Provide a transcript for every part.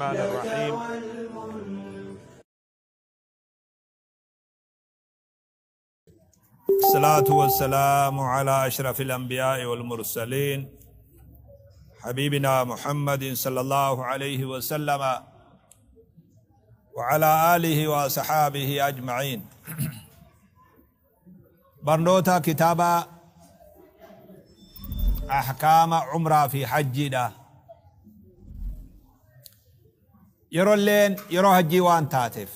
الرحمن الرحيم. الصلاة والسلام على أشرف الأنبياء والمرسلين حبيبنا محمد صلى الله عليه وسلم وعلى آله وصحابه أجمعين. Barnoota kitaaba ahkaama umraa fi hajjiidha. Yerolleen yeroo hajjii waan taateef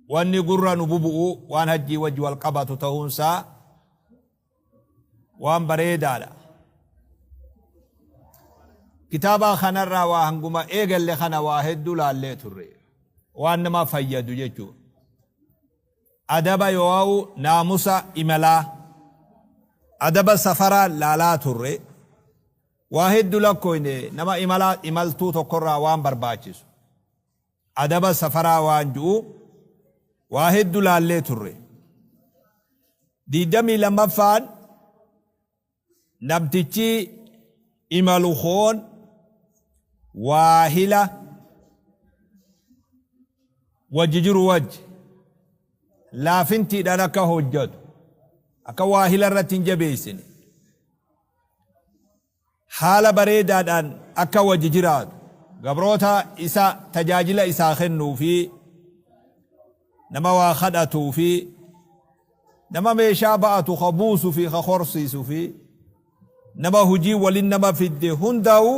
wanni gurra nu bubu'u waan hajjii wajji wal qabatu ta'uunsaa waan bareedaadha. Kitaaba kanarraa waa hanguma eegalle kana waa hedduu laallee turre. Waan nama fayyadu jechuudha. Adaba yoo'au naamusa imalaa, adaba safaraa laalaa turre. Waa heddu lakkooyne nama imalaa imaltuu tokkorraa waan barbaachisu. Adaba safaraa waan ju'u waa heddu laallee turre. 22ffaan Namtichi imalu koon waahila wajji jiru wajji laafintiidhaan akka hojjatu, akka waahila irratti hin jabeessine, haala bareedaadhaan akka wajji jiraatu, gabroota isa tajaajila isaa kennuu fi nama waa kadhatuu fi nama meeshaa ba'atu ka buusu fi ka horsiisu fi nama hujii walin nama fidde hundaa'u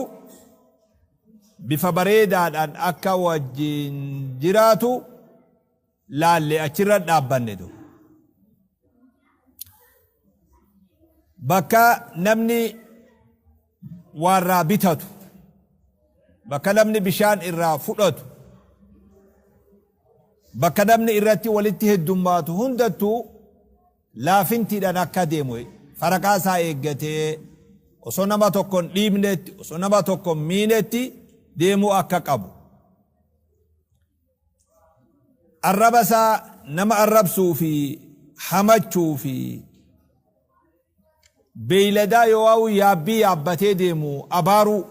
bifa bareedaadhaan akka wajjin jiraatu laalle achirra dhaabbanne du. Bakka namni waa irraa bitatu, bakka namni bishaan irraa fudhatu, bakka namni irratti walitti heddummaatu hundattuu laafintiidhaan akka deemu faraqaa isaa eeggatee osoo nama tokko hin dhiibnetti, osoo nama tokko hin miinetti deemuu akka qabu. Arraba isaa nama arrabsuu fi hamachuu fi beeyladaa yoo'aa'u yaabbii yaabbatee deemu abaaruu,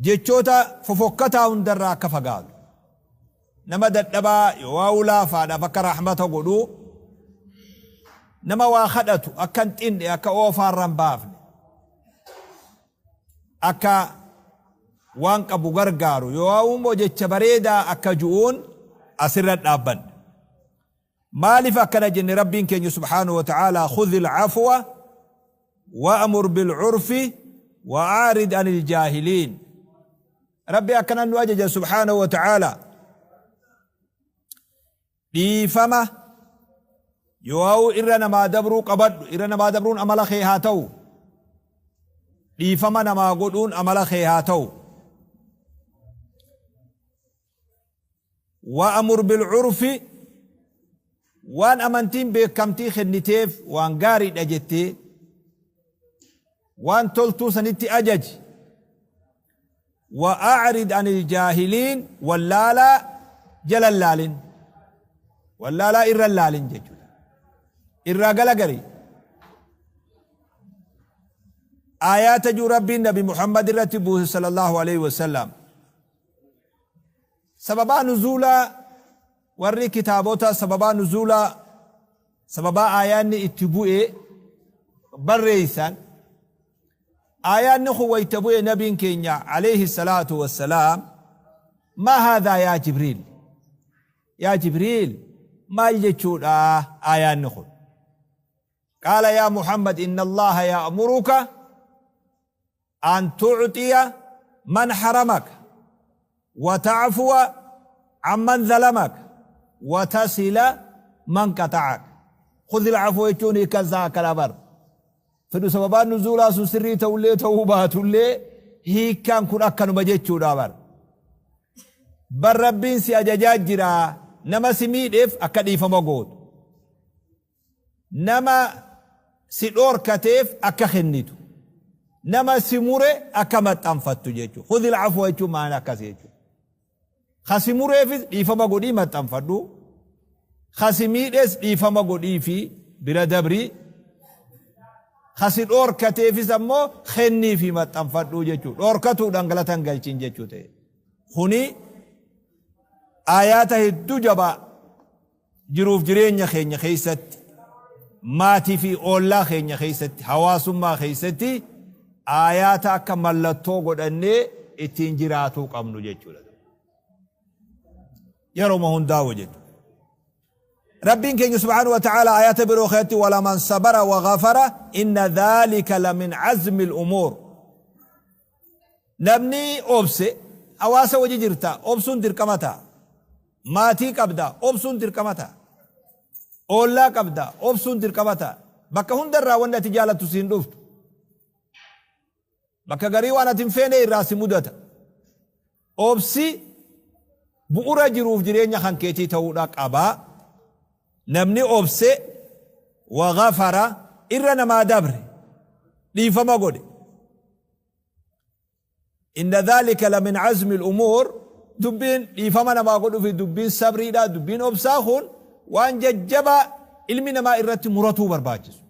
jechoota fofokkataa hundarraa akka fagaatu, nama dadhabaa yoo'aa'u laafaadhaaf akka rahmata godhu, nama waa kadhatu akka hin xinne, akka oofaarra hin baafne, akka waan qabu gargaaru yoo'aa'u immoo jecha bareedaa akka ju'uun asirra dhaabbanne. Maaliif akkana jenne? Rabbiin keenya subhaanahu wa ta'aalaa khudhil afwa wa'mur bil urfi wa'aarid anil jaahiliin. Rabbi akkana nu ajaja subhaanahu wa ta'aalaa. Dhiifama yoo'uu irra namaa dabruu qabadhu, irra namaa dabruun amala kee haa ta'u. Dhiifama namaa godhuun amala kee haa ta'u. Wa'mur bil'urfi, waan amantiin beekamtii kenniteef waan gaariidha jettee waan toltuu sanitti ajaji. Wa'a'rid anil jaahiliin, wallaalaa jala hin laalin, wallaalaa irra hin laalin jechuudha, irraa galagari. Aayaata juu Rabbiin Nabi Muhammad irratti buuse sallallahu alaihi wasallam. Sababaa nuzuulaa warri kitaabota sababaa nuzuulaa, sababaa aayaanni itti bu'e barreeysan, aayaanni kun wayta bu'e nabiin keenya alayhi salaatu wassalaam, maa haadhaa yaa Jibriil, yaa Jibriil, maal jechuudha aayaanni kun? Qaala yaa Muhammad, inna Allaaha ya'muruka an tu'xiya man haramaka wa ta'fuwa an man zalamaka wa tasila man qaxa'aka. Khudhil afwa jechuun hiikkaan isaa akkana bar. Fedhu sababaan nuzuulaa sun sirrii ta'ullee ta'uu baatullee hiikkaan kun akkanuma jechuudha bar. Bar Rabbiin si ajajaa jira nama si miidheef akka dhiifama gootu. Nama si dhoorkateef akka kennitu. Nama si mure akka maxxanfattu jechuudha. Khudhil afwa jechuun maana akkasii jechuudha. Ka si mureefis dhiifama godhii maxxanfadhu. Ka si miidhes dhiifama godhii fi bira dabri. Ka si dhoorkateefis ammoo kennii fi maxxanfadhuu jechuu. Dhoorkatuudhaan galata hin galchin jechuu ta'e. Kuni aayaata hedduu jabaa jiruuf jireenya keenya keessatti, maatii fi oollaa keenya keessatti, hawaasummaa keessatti aayaata akka mallattoo godhannee ittiin jiraatuu qabnu jechuudha. Yeroma hundaa'u jechuudha. Rabbiin keenya subhaanahu wa ta'aala aayaata biroo keessatti walaman sabara wa ghafara inna dhaalika lamin azmil umuur. Namni obse hawaasa wajji jirta obsuun dirqama ta'a. Maatii qabda obsuun dirqama ta'a. Oollaa qabda obsuun dirqama ta'a. Bakka hundarraa wanni ati jaalattu siin dhuftu. Bakka garii waan ati hin feene irraa si mudata. Obsi bu'ura jiruuf jireenya kan keetii ta'uudha qaba. Namni obse wa ghafara irra namaa dabre dhiifama godhe. Inna dhaalika la min azmi al-umuur dubbiin dhiifama namaa godhuu fi dubbiin sabriidha dubbiin obsaa kun waan jajjabaa ilmi namaa irratti muratuu barbaachisu.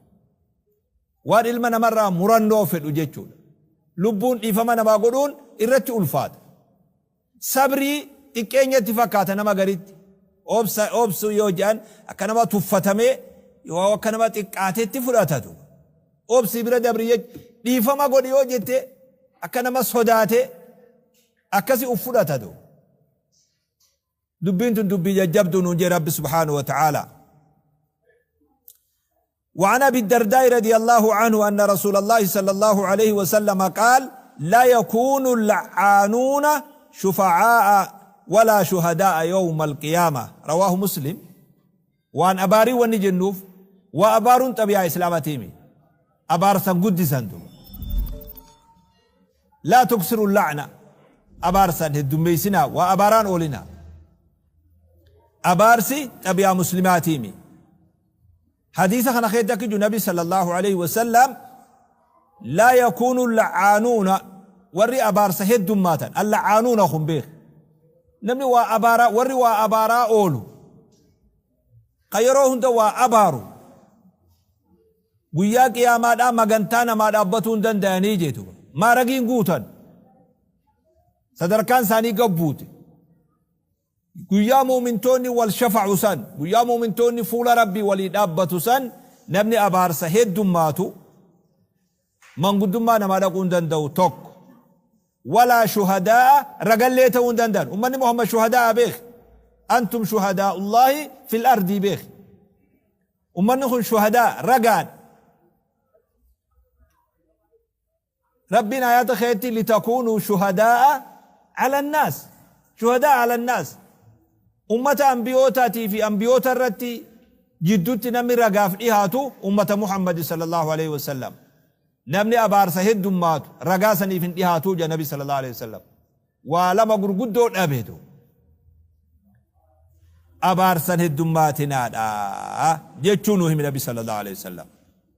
Waan ilma namarraa murannoo fedhu jechuudha. Lubbuun dhiifama namaa godhuun irratti ulfaata. Sabrii xiqqeenyatti fakkaata nama garitti. Obsa obsuu yoo jedhan akka nama tuffatamee yoo akka nama xiqqaatetti fudhatatu. Obsii bira dabri jech dhiifama godhi yoo jette akka nama sodaatee akkasi uf fudhatatu. Dubbiin tun dubbii jajjabduu nuun jee Rabbi subhaanahu wa ta'aalaa. وعن أبي الدرداء رضي الله عنه أن رسول الله صلى الله عليه وسلم قال لا يكون اللعانون شفعاء ولا شهداء يوم القيامة رواه مسلم وان أباري ونجنوف وأبارون طبيعة إسلامتيمي أبارسا قدسا لا تكسروا اللعنة أبارسا هدميسنا وأباران أولنا أبارسي طبيعة مسلماتيمي Hadiisa kana keessatti akki jiru Nabi sallallahu alaihi wasallam laa yakuunu la'aanuuna warri abaarsa heddummaatan alla'aanuuna kun beek namni waa abaaraa warri waa abaaraa oolu ka yeroo hunda waa abaaru guyyaa qiyaamaadhaa magantaa namaa dhaabbatuu hin danda'anii jeetu maaragiin guutan sadarkaan isaanii gabbuute Guyyaa mu'mintoonni wal shafa'u san, guyyaa mu'mintoonni fuula Rabbii walii dhaabbatu san namni abaarsa heddummaatu manguddummaa namaa dhaquu hin danda'u tokko. Walaa shuhadaa'a ragallee ta'uu hin danda'an. Ummanni Muhammad shuhadaa'a beeki. Antum shuhadaa'ullaahi fil ardii beeki. Ummanni kun shuhadaa ragaadha. Rabbiin aayaata keetti litakuunuu shuhadaa'a ala annaas shuhadaa'a ala annaas ummata anbiyootaatii fi anbiyoota irratti jiddutti namni ragaaf dhihaatu ummata Muhammadi sallallahu alaihi wasallam namni abaarsa heddummaatu ragaa saniif hin dhihaatuu jedha nabi sallallahu alaihi wasallam waa lama gurguddoo dhabetu abaarsan heddummaatinaadha jechuu nu himi nabi sallallahu alaihi wasallam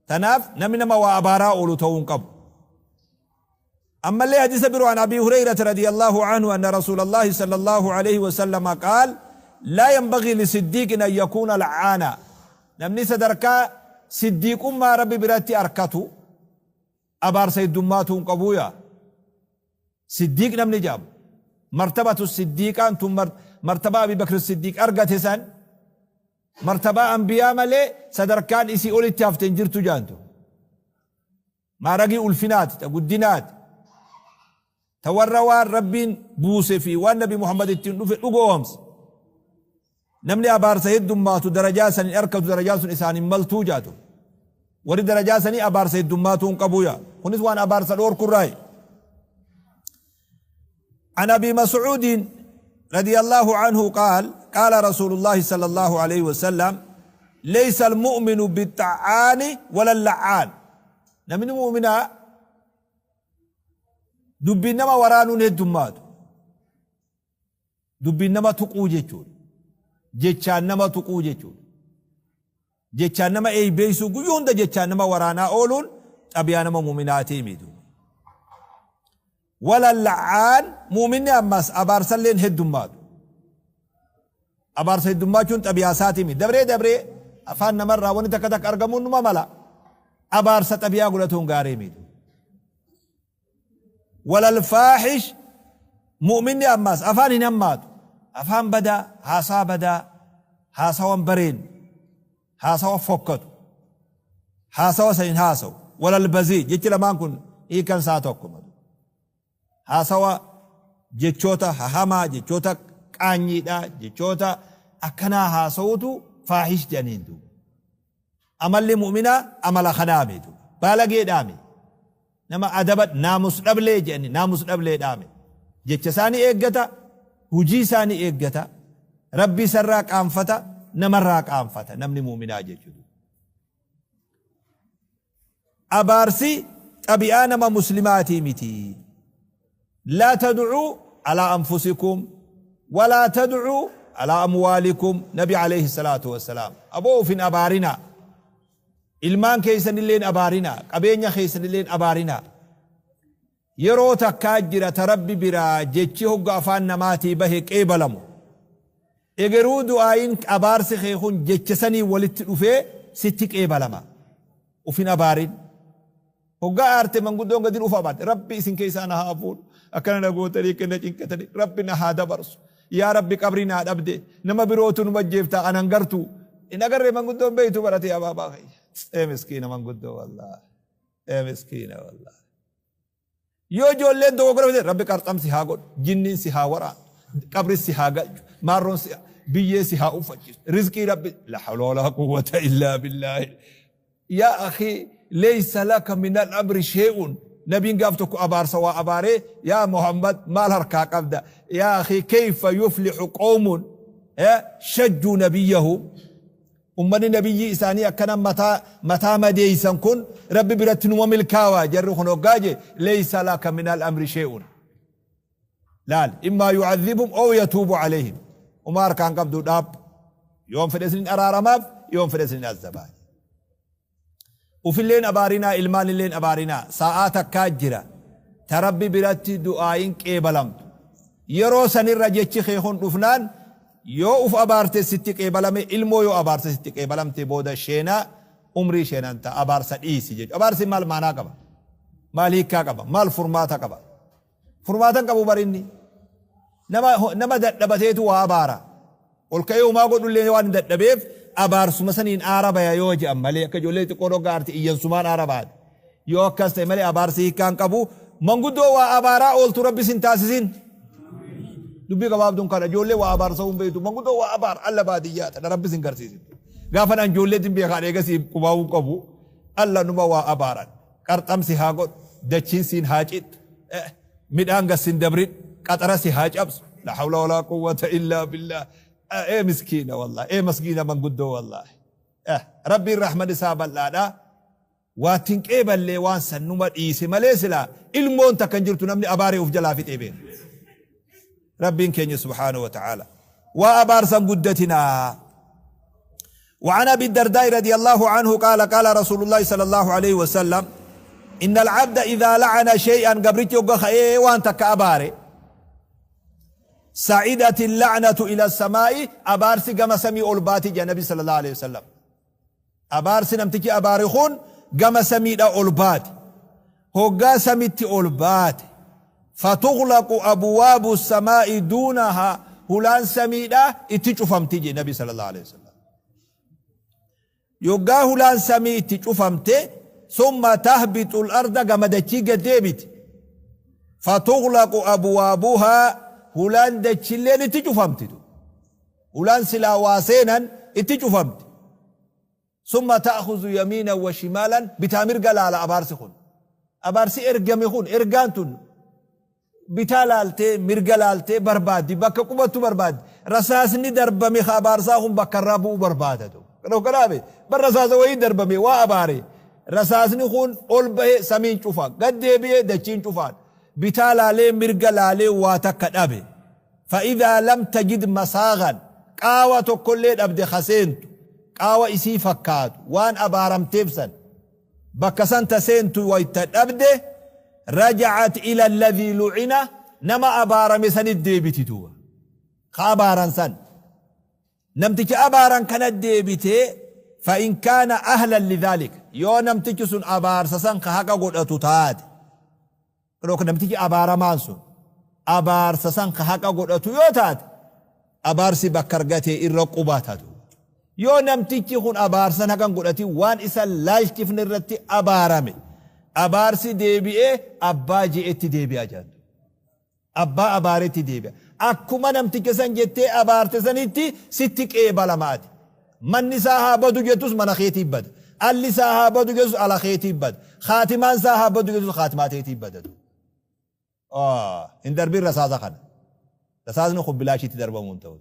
Tanaaf namni nama waa abaaraa oolu ta'uu hin qabu. Ammallee hadiisa biroo an Abii Hureyrata radiyallahu anhu anna Rasuulallahi sallallahu alayhi wa sallama qaal laa yanbagii lisiddiiqin an yakuuna la'aana. Namni sadarkaa siddiiqummaa Rabbi biratti arkatu abaarsa heddummaatuu hin qabuu yaa. Siddiiq namni jedhamu martabatu siddiiqaan tun martabaa Abii Bakr Siddiiq argate san Martabaa anbiyaa malee sadarkaan isii olitti hafte hin jirtu jaantu. Maaragii ulfinaati, ta guddinaati. Ta warra waan Rabbiin buuse fi waan Nabi Muhammad ittiin dhufe dhugoomse. Namni abaarsa heddummaatu darajaa san hin arkatu darajaan sun isaan hin maltuu jaatu. Warri darajaa sanii abaarsa heddummaatuu hin qabuu yaa. Kunis waan abaarsa dhoorkurraayi. عن أبي مسعود رضي الله عنه قال قال رسول الله صلى الله عليه وسلم ليس المؤمن بالطعان ولا اللعان نمن مؤمنا دبي نما ورانون هدومات Dubbiin nama tuquu jechuudha. Jechaan nama tuquu jechuudha. Jechaan nama eeybeeysuu guyyuu hunda jechaan nama waraanaa ooluun xabiyaa nama mu'minaatii miti. Wala la'aan mu'minni ammas abaarsalleen heddummaatu. Abaarsa heddummaachuun xabiyaa isaatii miti. Dabree dabree afaan namarraa wanni takka takka argamuun numa mala. Abaarsa xabi'aa godhatuun gaarii miti. Walal faahish mu'minni ammaas afaan hin hammaatu. Afaan badaa, haasaa badaa, haasawa hin bareennu, haasawa fokkatu, haasawa san hin haasawu. Walal bazii jechi lamaan kun hiikan isaa tokkuma. Haasawa jechoota hahamaa, jechoota qaanyiidha, jechoota akkanaa haasawutu faahish jedhaniin duuba. Amalli mu'minaa amala kanaa mi duuba. Baalageedhaa mi. Nama adaba naamus dhablee jedhani naamus dhableedhaa mi. Jecha isaa ni eeggata, hujii isaa ni eeggata, Rabbi isarraa qaanfata, namarraa qaanfata namni mu'minaa jechuudha. Abaarsi xabi'aa nama muslimaatii miti. Laa tad'uu alaa anfusikum walaa tad'uu alaa amwaalikum Nabi alayhi salaatu wassalaam. Aboo uf hin abaarinaa. Ilmaan keessanillee hin abaarinaa. Qabeenya keessanillee hin abaarinaa. Yeroo takkaa jira ta Rabbi biraa jechi hogga afaan namaatii bahe qeebalamu. Egeruu du'aa'iin abaarsi kee kun jecha saniin walitti dhufee sitti qeebalama. Uf hin abaarin. Hoggaa aarte manguddoon gadi uf abaarte. Rabbi isin keessaa na haa fuudhu. Akkana na gootanii akkana na cinqatanii. Rabbi na haa dabarsu. Yaa Rabbi qabrii naa dhabde. Nama birootu numa ajjeeftaa ana hin gartuu. Hin agarree manguddoon beeytu barate abaabaa kiyya. Ee miskiina manguddoo wallaahi. Ee miskiina wallaahi. Yoo ijoolleen dogoggora hojjete Rabbi qarxam si haa godhu, jinniin si haa waraanu, qabri si haa galchu, maarroon si biyyee si haa uffachiisu, rizqii Rabbi la hawla walaa quwwata illaa billaahi. Yaa akhii laysa laka min al-amri shay'un. Nabiin gaaf tokko abaarsa waa abaaree yaa Muhammad maal harkaa qabda? Yaa akhii kayfa yuflihu qawmun shajjuu nabiyyahum. Ummanni nabiyyii isaanii akkana mataa mataa madeeysan kun Rabbi biratti numa milkaawa jarri kun hoggaa je laysa laka min al-amri shay'un. Laal immaa yu'adhibhum ow yatuubu alayhim. Umaa harkaan qabdu dhaab yoon fedhe isinin araaramaaf yoon fedhe isinin azabaa. Ufilleen abaarinaa ilmaanilleen abaarinaa saa'aa takkaa jira ta Rabbi biratti du'aayin qeebalamtu. Yeroo sanirra jechi kee kun dhufnaan yoo uf abaarte sitti qeebalame ilmoo yoo abaarte sitti qeebalamte booda sheenaa umrii sheenanta abaarsa dhiisi jechuudha. Abaarsi maal maanaa qaba? Maal hiikkaa qaba? Maal furmaata qaba? Furmaata hin qabu bar inni. Nama, nama dadhabateetu waa abaara. Ol ka'ee homaa godhullee waan hin dadhabeef abaarsuma saniin aara baya yoo je'an malee akka ijoollee xiqqoon hoggaa aarti iyyansumaan aara baate. Yoo akkas ta'e malee abaarsi hiikkaa hin qabu. Manguddoo waa abaaraa ooltu rabbi sin taasisin. Dubbii gabaabduun kana ijoollee waa abaarsa hin beektu. Manguddoo waa abaara alla baadiyyaa tana rabbi sin garsiisin. Gaafa an ijoolleetiin beekaan eegasii qubaa'uu qabu alla numa waa abaaran. Qarxam si haa godhu, dachiin siin haa cittu, midhaan gad sin dabrin, qaxara si haa cabsu. La hawla walaa quwwata illaa billah. Ee miskiina wallahi, ee maskiina manguddoo wallahi. Rabbiin rahman isaa bal'aadha. Waa ittiin qeeballee waan san numa dhiise malee silaa ilmoon takka hin jirtu namni abaaree of jalaa fixee beeka. Rabbiin keenya subhaanahu wa ta'ala. Waa abaarsan guddatinaa. وعن أبي الدرداء رضي الله عنه قال قال رسول الله صلى الله عليه وسلم إن العبد إذا لعن شيئا قبرت يوقع إيه وأنت كأباري سعدت اللعنة إلى السماء أبارسي كما سمي أولباتي جاء النبي صلى الله عليه وسلم Abaarsi namtichi abaare kun gama samiidha ol baate. Hoggaa samitti ol baate. Fatughlaqu abwaabu samaa'i duunahaa hulaan samiidha itti cufamti jedhe Nabi sallallahu alaihi wasallam. Yoggaa hulaan samii itti cufamte summa tahbitu al-arda gama dachii gad deebiti. Fatughlaqu abwaabuhaa hulaan dachilleen itti cufamti. Hulaan silaa waa seenan itti cufamti. Summa ta'khuzu yamiinan wa shimaalan bitaa mirga laala abaarsi kun. Abaarsi ergame kun ergaan tun bitaa laaltee mirga laaltee barbaaddi bakka qubattu barbaaddi. Rasaasni darbame ka abaarsaa kun bakka irraa bu'u barbaada. Kana kanaabe bar rasaasa wayii darbame waa abaare. Rasaasni kun ol bahe samiin cufa gad deebi'ee dachiin cufaan bitaa laalee mirga laalee waa takka dhabe. Fa'idhaa lam tajid masaaghan, qaawa tokkollee dhabde ka seentu, qaawa isii fakkaatu, waan abaaramteef san, bakka san ta seentu wayta dhabde, raja'at ila alladhii lu'ina, nama abaarame sanit deebiti duuba. Ka abaaran san. Namticha abaaran kana deebitee, fa'in kaana ahlan lidhaalika, Yoo namtichi sun abaarsa san ka haqa godhatu taate, yookaan namtichi abaaramaan sun abaarsa san ka haqa godhatu yoo taate, abaarsi bakka argatee irra qubata. Yoo namtichi kun abaarsa san haqa hin godhatin waan isa laalchifne irratti abaarame, abaarsi deebi'ee abbaa je'etti deebi'a jedhan. Abbaa abaaretti deebi'a. Akkuma namticha san jettee abaarte sanitti sitti qeebalama ati. Manni isaa haa badu jettus mana keetii bada. Alli isaa haa badu jettus ala keetii bada. Khaatimaan isaa haa badu jettus khaatimaa teetii bada. Hin darbin rasaasa kana. Rasaasni kun bilaashitti darbamuu hin ta'u.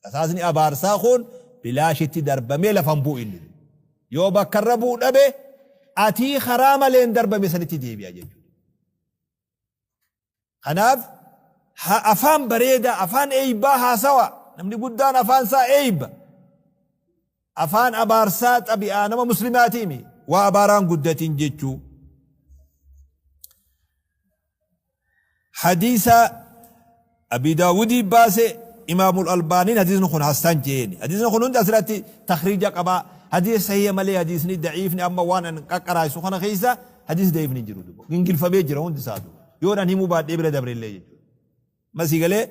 Rasaasni abaarsaa kun bilaashitti darbamee lafa hin bu'u inni. Yoo bakka irra bu'u dhabe atii karaa maleen darbame sanitti deebi'a jechuudha. Kanaaf afaan bareedaa, afaan eeybaa haasawa. Namni guddaan afaan isaa eeyba. Afaan abaarsaa xabi'aa nama muslimaatiimi. Waa abaaraan guddatin jechuu. Hadiisa Abi Daawudii baase Imaamul Albaaniin hadiisni kun hassan jeeni. Hadiisni kun hundi asirratti takhriija qaba. Hadiisa sahiha malee hadiisni da'iifni amma waan an qaqqaraayisu kana keessa hadiisni da'iifni hin jiru duuba. Gingilfamee jira hundi isaa duuba. Yoon an himuu baadhee bira dabre illee jechuudha. Masii galee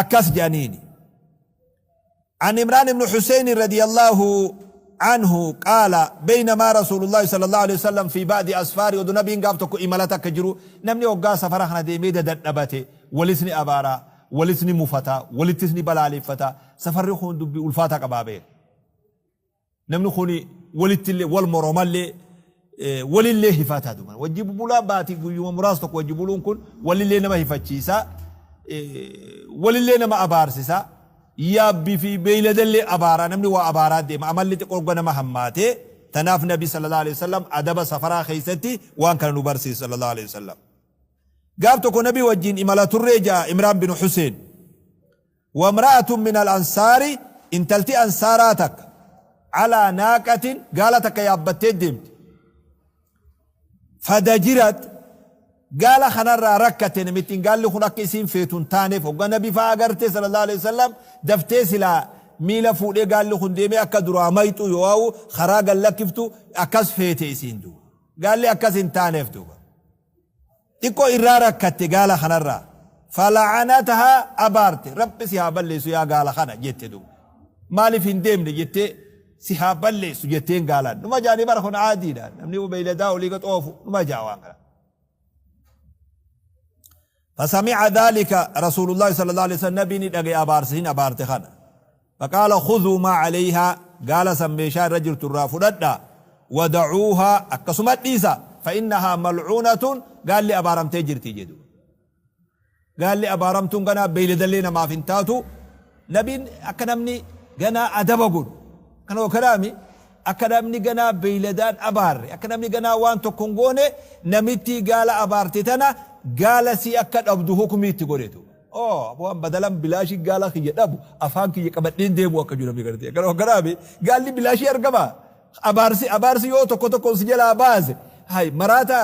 akkas jedhaniini. An Imraan ibn Huseyn radiyallahu anhu qaala baynamaa rasuulullahi sallallahu alaihi wasallam fi ba'di asfaari odu nabiin gaaf tokko imala takka jiru namni hoggaa safara kana deemee dadadhabate walis ni abaara walis ni mufata walittis ni balaaleffata safarri kun dubbii ulfaata qabaa beeka Namni kuni walittillee wal moromallee walillee hifata duuba. Wajji bulaa baatii guyyuma muraasa tokko wajji buluun kun walillee nama hifachiisa. Walillee nama abaarsisa. Yaabbii fi beeyladallee abaaraa namni waa abaaraa deema amalli xiqqoo nama hammaate. Tanaaf Nabi sallallahu alaihi wasallam adaba safaraa keessatti waan kana nu barsiisa sallallahu alaihi wasallam. Gaaf tokko Nabi wajjin imala turree ja'a Imraan bin Huseen. Wamra'atun minal ansaari intalti ansaaraa takka calaa naaqatin gaala takka yaabbattee deemti. Fadajirat gaala kanarraa rakkate namittiin gaalli kun akka isiin feetu hin taaneef hogga nabi fa'aa agarte sallallahu alaihi wasallam daftee silaa miila fuudhee gaalli kun deemee akka duraa mayxu yoo'u karaa gad lakkiftu akkas feete isiin duuba. Gaalli akkas hin taaneef duuba. Xiqqoo irraa rakkatte gaala kanarraa. Fala'anatahaa abaarte. Rabbi si haa balleessu yaa gaala kana jette duuba. Maaliif hin deemne jettee si haa balleessu jetteen gaalaan. Numa jaanii bara kun aadiidha. Namni beeyladaa olii gad oofu numa jaa waan kana. Fasami'a dhaalika Rasuulullaahi sallallahu alaihi wasallam nabiin ni dhagaye abaarsa hin abaarte kana. Faqaala khudhuu maa calayhaa gaala san meeshaa irra jirtu irraa fudhadhaa wadacuuhaa akkasuma dhiisaa fa innahaa malcuunatun gaalli abaaramtee jirti jedhu. Gaalli abaaramtuun ganaa beeyladallee namaaf hin taatu nabiin akka namni ganaa adaba godhu kana kanaami akka namni ganaa beeyladaan abaarre akka namni ganaa waan tokko hin goone namittii gaala abaarte tana gaala sii akka dhabdu hukmii itti godhetu. Oh aboo an badalan bilaashii gaala kiyya dhabu afaan kiyya qabadheen deemu akka jiru namni gartee akkana akkanaami gaalli bilaashii argama abaarsi abaarsi yoo tokko tokkoon si jalaa baase hay maraata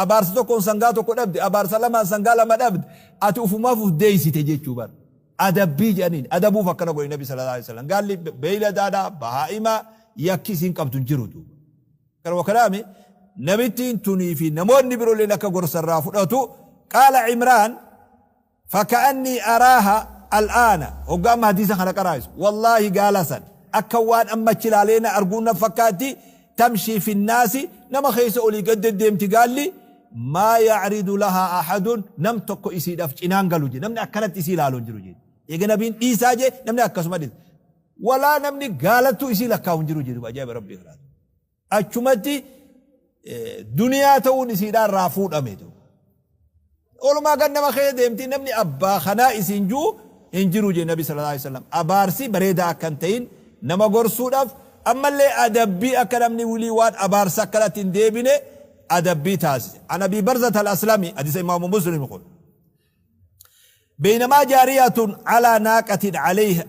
abaarsa tokkoon sangaa tokko dhabde abaarsa lamaan sangaa lama dhabde ati ufumaaf uf deeysite jechuu bar adabbii jedhaniin adabuuf akkana godhe nabi sallallahu alaihi wasallam gaalli beeyladaadha bahaa'ima yakki isiin qabdu hin jiru duuba Kanuma kanaami namittiin tunii fi namoonni biroolleen akka gorsa irraa fudhatu qaala Imraan faka'annii araaha al'aana hoggaa amma hadiisa kana qaraa'isu wallaahi gaala san akka waan amma achi ilaalee na arguun na fakkaatti tamshii fi naasi nama keessa olii gad deddeemti gaalli maa yacridu lahaa ahadun nam tokko isiidhaaf cinaan galu je namni akkanatti isii ilaalu hin jiru je eega nabiin dhiisaa je namni akkasuma dhiisa walaa namni gaalattuu isii lakkaa'u hin jiru jedhu ajaa'iba rabbii kanaatu. Achumatti duniyaa ta'uun isiidhaa irraa fuudhame. Oolumaa gad nama keessa deemti namni abbaa kanaa isiin jiru hin jiru jee nabi sallallahu alaihi wasallam. Abaarsi bareedaa akka hin ta'in nama gorsuudhaaf ammallee adabbii akka namni wilii waan abaarsa akkanatti hin deebine adabbii taasise. An Abii Barzat al-Aslami hadiisa Imaamu Muslim kun. Beynamaa jaariyatun alaa naaqatin aleyha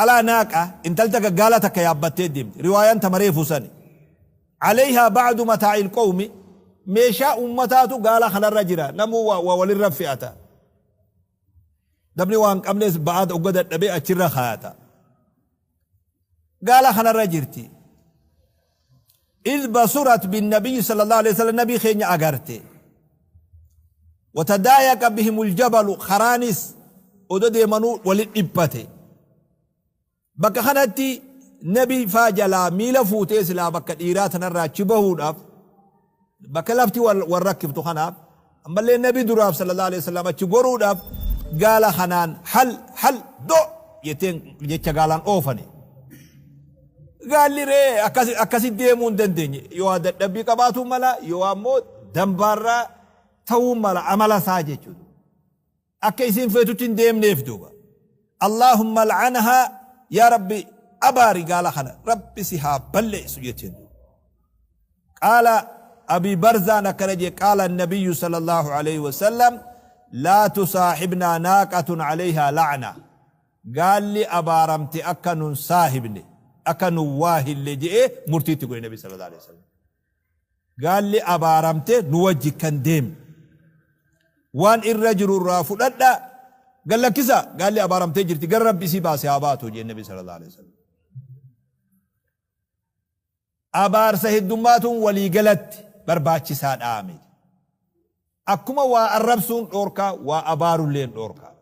alaa naaqa intalti takka gaala takka yaabbattee deemti riwaayaan tama reefu sani aleyhaa ba'du mataa'il qawmi meeshaa ummataatu gaala kanarra jira namuu waa walirra fe'ata namni waan qabnes ba'aa ogga dadhabee achirra kaayata gaala kanarra jirti. Idh basurat binnabiyyi sallallahu alaihi wasallam nabii keenya agarte. Watadaayaqa bihimul jabalu karaanis odo deemanuu walit dhiphate. Bakka kanatti nabi faa jalaa miila fuutee silaa bakka dhiiraa tanarraa achi bahuudhaaf bakka lafti wal, wal rakkiftu kanaaf ammallee nabi duraaf sallallahu alaihi wasallam achi goruudhaaf gaala kanaan hal hal do jetteen jecha gaalaan oofani. Gaalli ree akkasi akkasi deemuu hin dandeenye yoo dadhabbii qabaatuu mala yoo ammoo dambaarraa ta'uu mala amala isaa jechuudha. Akka isiin feetutti hin deemneef duuba. Allaahumma al'anhaa yaa Rabbi abaari gaala kana Rabbi si haa balleessu jetteen duuba. Qaala Abi Barzaan akkana jee qaala nabiyyu sallallahu alayhi wasallam laa tusaaxibnaa naaqatun alayhaa la'na gaalli abaaramte akka nun saahibne akka nun waahille je'ee murtiitti godhe nabi sallallahu alayhi wasallam. Gaalli abaaramte nu wajji akka hin deemne. Waan irra jiru irraa fudhadhaa gad lakkisaa gaalli abaaramtee jirti gara Rabbi isii baase haa baatu jeen Nabi sallallahu alaihi wasallam. Abaarsa heddummaatuun walii galatti barbaachisaadhaa miti. Akkuma waa arrabsuun dhoorkaa waa abaarulleen dhoorkaa.